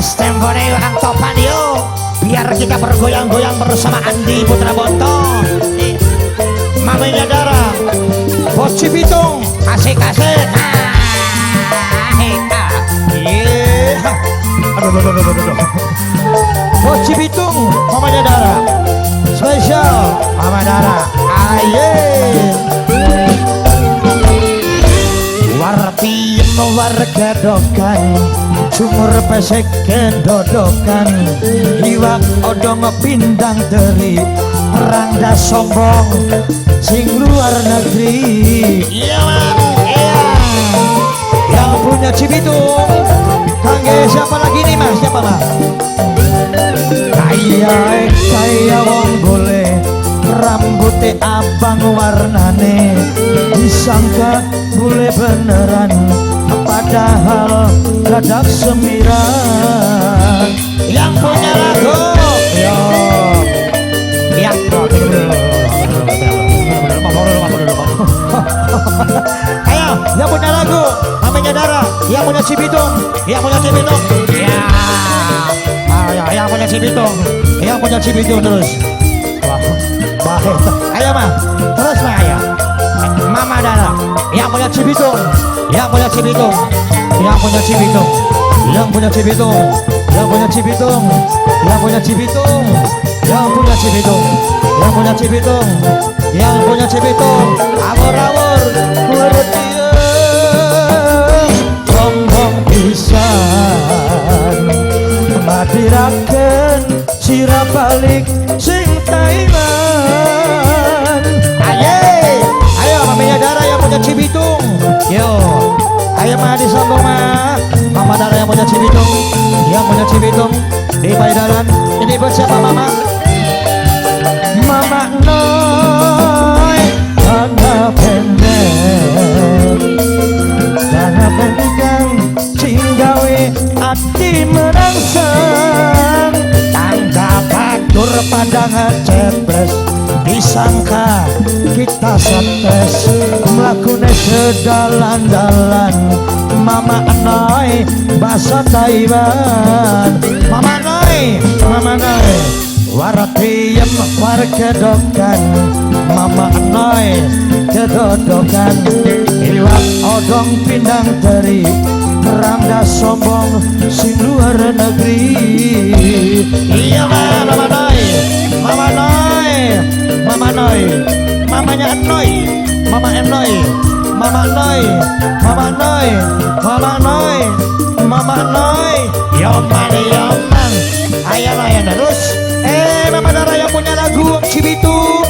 Gas tempone Kang Topan yo. Biar kita bergoyang-goyang bersama Andi Putra Bonto. Mamanya Dara, Bos Cibitung, asik-asik. Ah, iya. Aduh, aduh, aduh, aduh, aduh. Bos Cibitung, Mamanya Dara. Spesial Mama Dara. Aye. Wartiem warga dokan, sumur pesek kedodokan, iwak odong pindang teri, rangda sombong sing luar negeri. Iya man, iya. Yang punya Cibitung, kangge siapa lagi nih mas? Siapa mas? Kaya kaya wong boleh, rambutnya abang warnane, disangka bule beneran, padahal dadak semiran. Yang punya lagu, yo, yang ayo, yang punya lagu, namanya Dara, yang punya Cibitung, yang punya Cibitung, ya, ayo, yang punya Cibitung, yang punya Cibitung terus. Wah, baik, ayo mah, terus mah ayo. Mama Dara, yang punya Cibitung, yang punya Cibitung, yang punya Cibitung, yang punya Cibitung, yang punya Cibitung, yang punya Cibitung, yang punya Cibitung, yang punya Cibitung, yang punya Cibitung, awur-awur, wertiem, sombong pisan, madiraken sirah balik sing Taiwan. Aye, ayo mamanya Dara yang punya Cibitung, yo, ayo mah disambung mah, Mama Dara yang punya Cibitung, yang punya Cibitung di Paidaran. Ini buat siapa mama? Mama Noi, tanah pendek, tanah pendek, sing gawe ati merangsang, tangga batur pandangan cepres, disangka kita stres, mlakune sedalan-dalan. Mama Noi bahasa Taiwan. Mama Noi, Mama Noi, wartiem warkedokan, Mama Noi kedodokan, iwak odong pindang teri, rangda sombong sing luar negeri. Iya Mama Noi, Mama Noi, Mama Noi, mamanya Noi, Mama Noi, Mama Noi, Mama Noi, Mama Noi, Mama Noi, yoman yoman, ayo ayo terus. Mama Dara yang punya lagu Cibitung,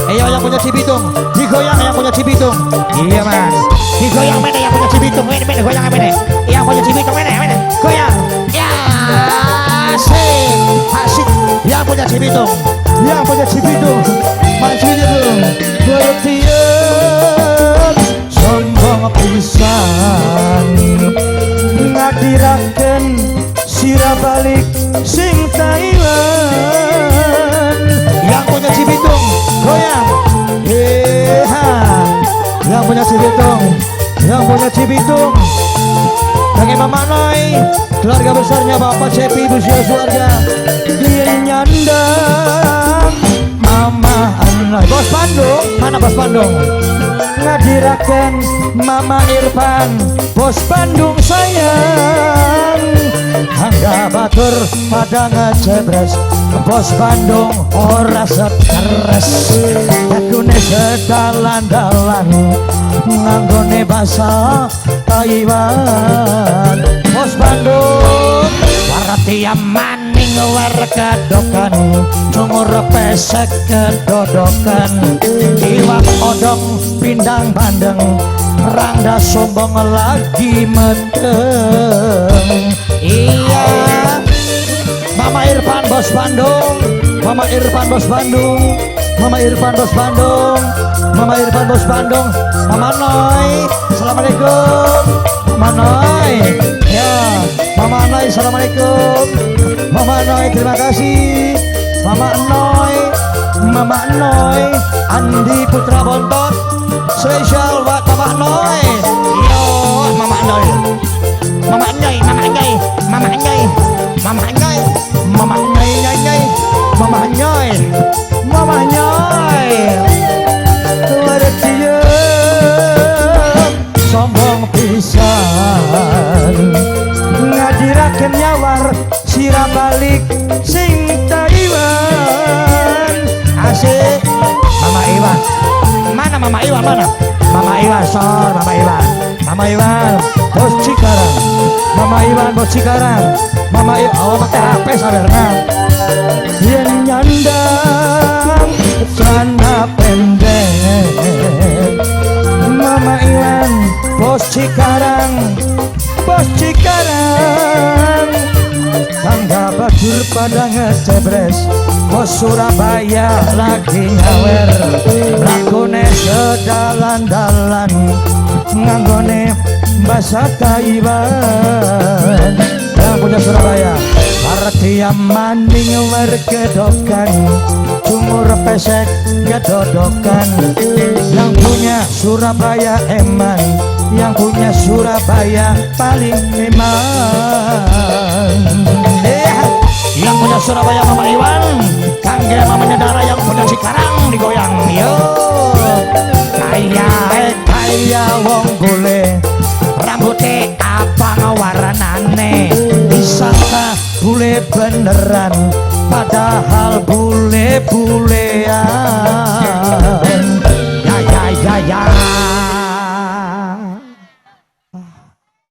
ayo yang punya Cibitung, digoyang yang punya Cibitung, iya man, digoyang mana yang punya Cibitung, mana mana goyang mana, yang punya Cibitung mana mana, goyang, ya asik, asik, yang punya Cibitung, yang punya Cibitung, maju dulu, bertiap sombong pisan, ngadiraken sirah balik sing Taiwan. Yang punya Cibitung goyang, yeha, yang punya Cibitung, yang punya Cibitung, Kakek Mama Noi, keluarga besarnya Bapak Cepi, Ibu Sia keluarga, dia nyandang Mama Noi. Bos Bandung, mana Bos Bandung? Ngadiraken Mama Irfan, Bos Bandung sayang, hangga batur pada ngecebres, Bos Bandung ora stres, lakune sedalan-dalan, nganggone basa Taiwan. Bos Bandung, wartiam maning warkedokan, cungur pesek kedodokan, iwak odong pindang bandeng, rangda sombong lagi meteng. Iya, Mama Irfan Bos Bandung, Mama Irfan Bos Bandung, Mama Irfan Bos Bandung, Mama Irfan Bos Bandung, Mama Noi, assalamualaikum, Mama Noi, ya, Mama Noi, assalamualaikum, Mama Noi, terima kasih, Mama Noi, Mama Noi, Andi Putra Bontot, spesial buat Mama Noi, yo, Mama Noi. Mama Iwan mana? Mama Iwan, sor, Mama Iwan. Mama Iwan, bos Cikarang. Mama Iwan, bos Cikarang. Mama Iwan, oh, pakai HP saberna. Yang nyandang celana pendek. Mama Iwan, bos Cikarang, bos Cikarang. Tangga bajur pada ngecebres. Bos Surabaya lagi nyawer. Lakune sedalan-dalan, nganggone bahasa Taiwan. Yang punya Surabaya, Artia maning wergedokan, cungur pesek kedodokan. Yang punya Surabaya eman, yang punya Surabaya paling eman. Eh, yang punya Surabaya Mama Iwan, kangge mamanya Dara yang punya Cikarang digoyang. Yo, kaya kaya wong bule, rambutnya abang warnane, disangka bule beneran, padahal bule bulean.